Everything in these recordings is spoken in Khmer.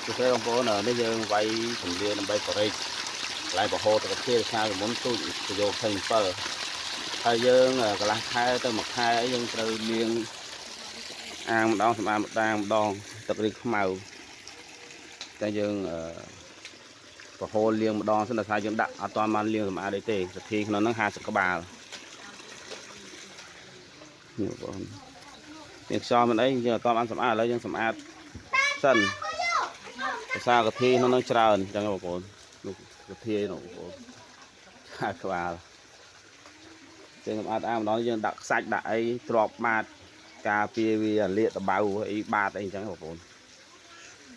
សួស្តីបងប្អូននេះយើងវាយជំលាដើម្បីបរិចកន្លែងបហូរទឹកធាសាពីមុនទូចប្រយោគ27ហើយយើងកន្លះខែទៅមួយខែអីយើងត្រូវលាងអាងម្ដងសម្អាតម្ដងម្ដងទឹករីខ្មៅតែយើងបហូរលាងម្ដងសិនដល់ថាយើងដាក់អត់ទាន់បានលាងសម្អាតអីទេសធីក្នុងហ្នឹង50ក្បាលនេះបងប្អូនមានខ្យល់មិនអីយើងអត់ទាន់បានសម្អាតឥឡូវយើងសម្អាតសិន ភាសាកធាក្នុងនោះច្រើនអញ្ចឹងបងប្អូននោះកធានោះបងប្អូនហាក្បាលចឹងសម្អាតអាម្ដងយើងដាក់ខ្សាច់ដាក់អីទ្របបាតការពារវាលាកតបៅអីបាតអីអញ្ចឹងបងប្អូន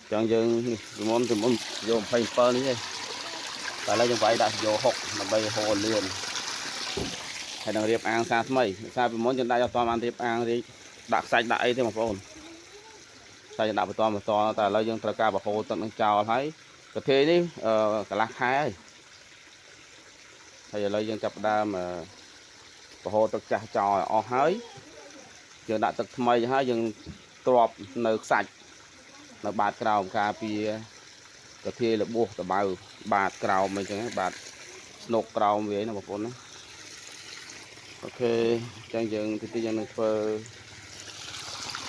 អញ្ចឹងយើងនេះពីមុនពីមុនយក27នេះទេតែឥឡូវយើងវាយដាក់យក6ដើម្បីហូរលឿនហើយនឹងរៀបអាងសាថ្មីសាពីមុនយើងដាក់អត់បានរៀបអាងរៀបដាក់ខ្សាច់ដាក់អីទេបងប្អូន តែយើងដាក់បន្តបន្តតែឥឡូវយើងត្រូវការបហូរទឹកនឹងចោលហើយកាទេនេះអឺកន្លះខែហើយហើយឥឡូវយើងចាប់ផ្ដើមអឺបហូរទឹកចាស់ចោលឲ្យអស់ហើយយើងដាក់ទឹកថ្មីហើយយើងទ្របនៅខ្សាច់នៅបាតក្រោមការពារកាធាយរបួសតបៅបាតក្រោមអីចឹងបាតស្នុកក្រោមវាណាបងប្អូនណាOK អញ្ចឹងយើងទីទីយើងនឹងធ្វើ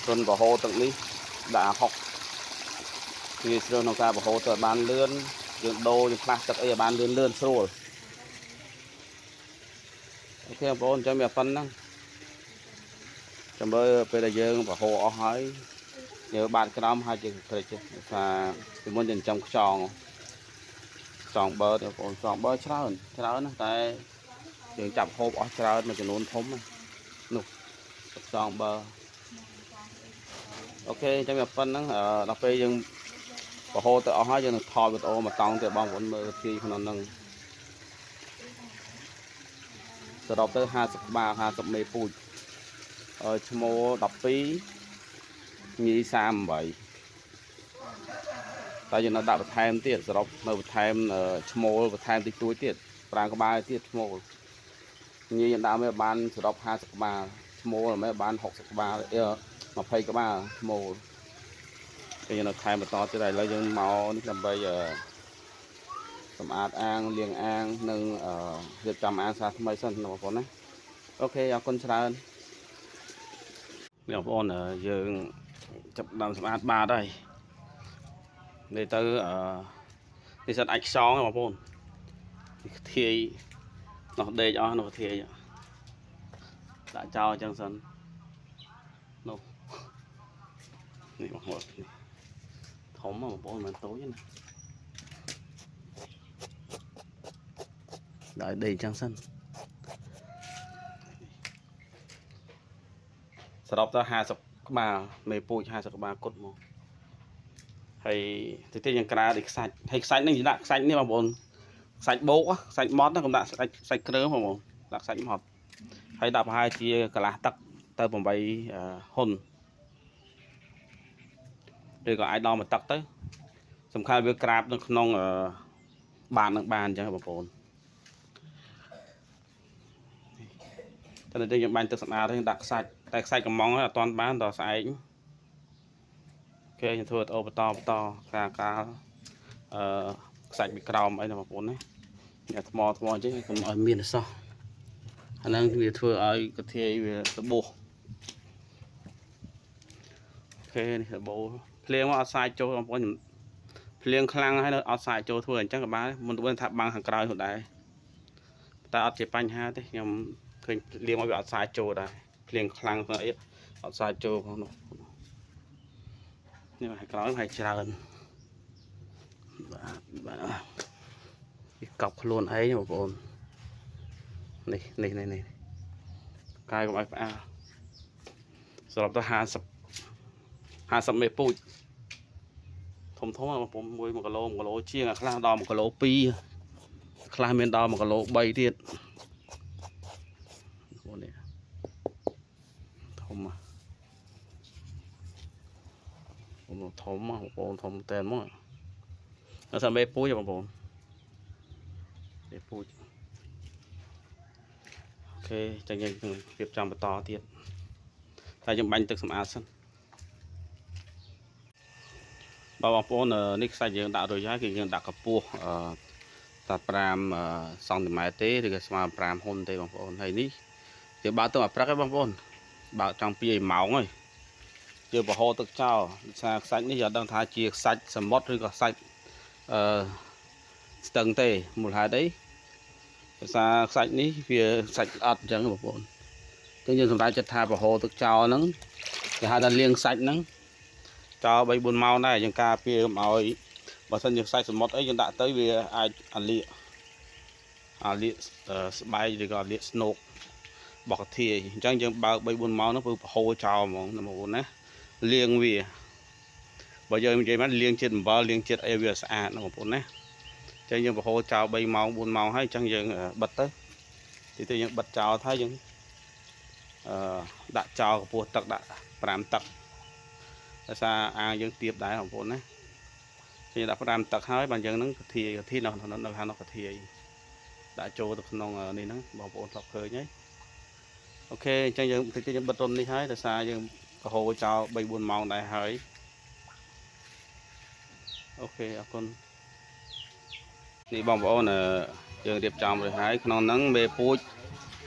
រុនបហូរទឹកនេះដាក់ហុក វាស្រួលក្នុងការបហូរទៅឲ្យបានលឿនយើងដូរយើងផ្លាស់ទឹកអីឲ្យបានលឿនលឿនស្រួល OK បងប្អូនអញ្ចឹងវាប៉ុណ្ណឹងចាំមើលពេលដែលយើងបហូរអស់ហើយយើងបាតក្រោមហើយយើងក្រិចថាពីមុនយើងចិញ្ចឹមខ្យងខ្យងបើបងប្អូនខ្យងបើច្រើនច្រើនណាស់តែយើងចាប់ហូបអស់ច្រើនមួយចំនួនធំនោះខ្យងបើOK អញ្ចឹងវាប៉ុណ្ណឹងដល់ពេលយើង បហូរទៅអស់ហើយយើងនឹងថតវីដេអូមកតង់ទៀតបងប្អូនមើលទីក្នុងហ្នឹងសរុបទៅ50ក្បាល50មេពូជអឺឈ្មោះ12ញី38តែយើងនៅដាក់បន្ថែមទៀតសរុបនៅបន្ថែមឈ្មោលបន្ថែមតិចតួចទៀត5ក្បាលទៀតឈ្មោលញីយើងដាក់មកបានសរុប50ក្បាលឈ្មោលមិនបាន60ក្បាល20ក្បាលឈ្មោល គេយើងនៅថែមបន្តទៀតហើយឥឡូវយើងមកនេះដើម្បីអឺសម្អាតអាងលាងអាងនិងអឺរៀបចំអាងសាថ្មីសិនបងប្អូនណាOK អរគុណច្រើននេះបងប្អូនយើងចាប់ដើមសម្អាតបាតហើយនេះទៅអឺនេះសិតអាចខ្យងបងប្អូននេះធាយនោះដេកអស់នោះធាយដាក់ចោលអញ្ចឹងសិននោះនេះបងប្អូននេះ ធំបងប្អូនមិនតូចទេណាដាក់ដេកអញ្ចឹងសិនសរុបទៅ50ក្បាលមេពូជ50ក្បាលគុតមកហើយតិចតិចយើងក្រាដូចខ្សាច់ហើយខ្សាច់នេះដាក់ខ្សាច់នេះបងប្អូនខ្សាច់បោកខ្សាច់ម៉ត់ណាកុំដាក់ខ្សាច់ខ្សាច់គ្រើមបងប្អូនដាក់ខ្សាច់ម៉ត់ហើយដាក់ប្រហែលជាកន្លះទឹកទៅ8ហ៊ុនឬក៏អាចដល់មួយទឹកទៅសំខាន់វាក្រាបនៅក្នុងបាតនឹងបានអញ្ចឹងបងប្អូនតែនេះយើងបាញ់ទឹកសម្អាតយើងដាក់ខ្សាច់តែខ្សាច់កំងអត់ទាន់បានដល់ស្អែកគេខ្ញុំធ្វើអូបន្តបន្តការកាលអឺខ្សាច់ពីក្រោមអីណាបងប្អូនណាអ្នកថ្មថ្មអញ្ចឹងកុំឲ្យមានអសោះអាហ្នឹងវាធ្វើឲ្យកធាយវារបួស OK នេះរបូភ្លៀងមកអត់សាយចូលបងប្អូនភ្លៀងខ្លាំងហើយនៅអត់សាយចូលធ្វើអញ្ចឹងក៏បានមុនទៅថាបាំងខាងក្រោយនោះដែរតែអត់ជាបញ្ហាទេខ្ញុំឃើញភ្លៀងមកវាអត់សាយចូលដែរភ្លៀងខ្លាំងស្អីអត់សាយចូលផងនោះនេះខាងក្រោយហើយច្រើនបាទបាទវាកប់ខ្លួនឯងបងប្អូននេះនេះនេះនេះកាយកុំឲ្យផ្អាលសរុបទៅ50មេពូជធំធំបងប្អូនមួយ1គីឡូ1គីឡូជាងអាខ្លះដល់1គីឡូ2ខ្លះមានដល់1គីឡូ3ទៀតបងនេះធំបងធំបងប្អូនធំតែហ្មងអត់សាមេពូជបងប្អូនមេពូជ OK ចឹងយើងនឹងរៀបចំបន្តទៀតតែយើងបាញ់ទឹកសម្អាតសិន បាទបងប្អូននេះខ្សាច់យើងដាក់រួចហើយគឺយើងដាក់កម្ពស់អឺតែ5សង់ទីម៉ែត្រទេឬក៏ស្មើ5ហ៊ុនទេបងប្អូនហើយនេះយើងបើកទៅអាព្រឹកហើយបងប្អូនបើកចង់2ម៉ោងហើយយើងបង្ហូរទឹកចោលសារខ្សាច់នេះយើងអត់ដឹងថាជាខ្សាច់សមុទ្រឬក៏ខ្សាច់អឺស្ទឹងទេមូលហេតុអីភាសាខ្សាច់នេះវាខ្សាច់ល្អិតអញ្ចឹងបងប្អូនអញ្ចឹងយើងសម្រេចចិត្តថាបង្ហូរទឹកចោលហ្នឹងគេហៅថាលាងខ្សាច់ហ្នឹងចោល3 4ម៉ោងដែរយើងការពារកុំឲ្យបើសិនជាខ្សាច់សមុទ្រអីយើងដាក់ទៅវាអាចអាលៀកអាលៀកស្បែកឬក៏អាលៀកស្នោករបស់កាធាយអញ្ចឹងយើងបើក3 4ម៉ោងហ្នឹងគឺបង្ហូរចោលហ្មងណាបងប្អូនណាលាងវាបើយើងនិយាយមកលាងជាតិអំបិលលាងជាតិអីវាស្អាតណាបងប្អូនណាអញ្ចឹងយើងបង្ហូរចោល3ម៉ោង4ម៉ោងហើយអញ្ចឹងយើងបិទទៅទីទៅយើងបិទចោលហើយយើងអឺដាក់ចោលកម្ពស់ទឹកដាក់5ទឹកដោយសារអាងយើងទៀបដែរបងប្អូនណាយើងដាក់5ទឹកហើយបានយើងហ្នឹងកាធាយកាធាយនៅនៅខាងនោះកាធាយដាក់ចូលទៅក្នុងនេះហ្នឹងបងប្អូនធ្លាប់ឃើញហើយ OK អញ្ចឹងយើងតិចទៀតយើងបិទរុននេះហើយដោយសារយើងបង្ហូរចោល3 4ម៉ោងដែរហើយ OK អរគុណនេះបងប្អូនយើងរៀបចំរួចហើយក្នុងហ្នឹងមេពូជ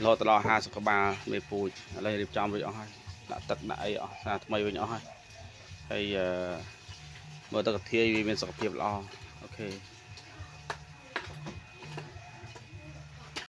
រហូតដល់50ក្បាលមេពូជឥឡូវរៀបចំរួចអស់ហើយដាក់ទឹកដាក់អីអស់សារថ្មីវិញអស់ហើយហើយអឺមើលទៅកាធាយវាមានសុខភាពល្អ OK។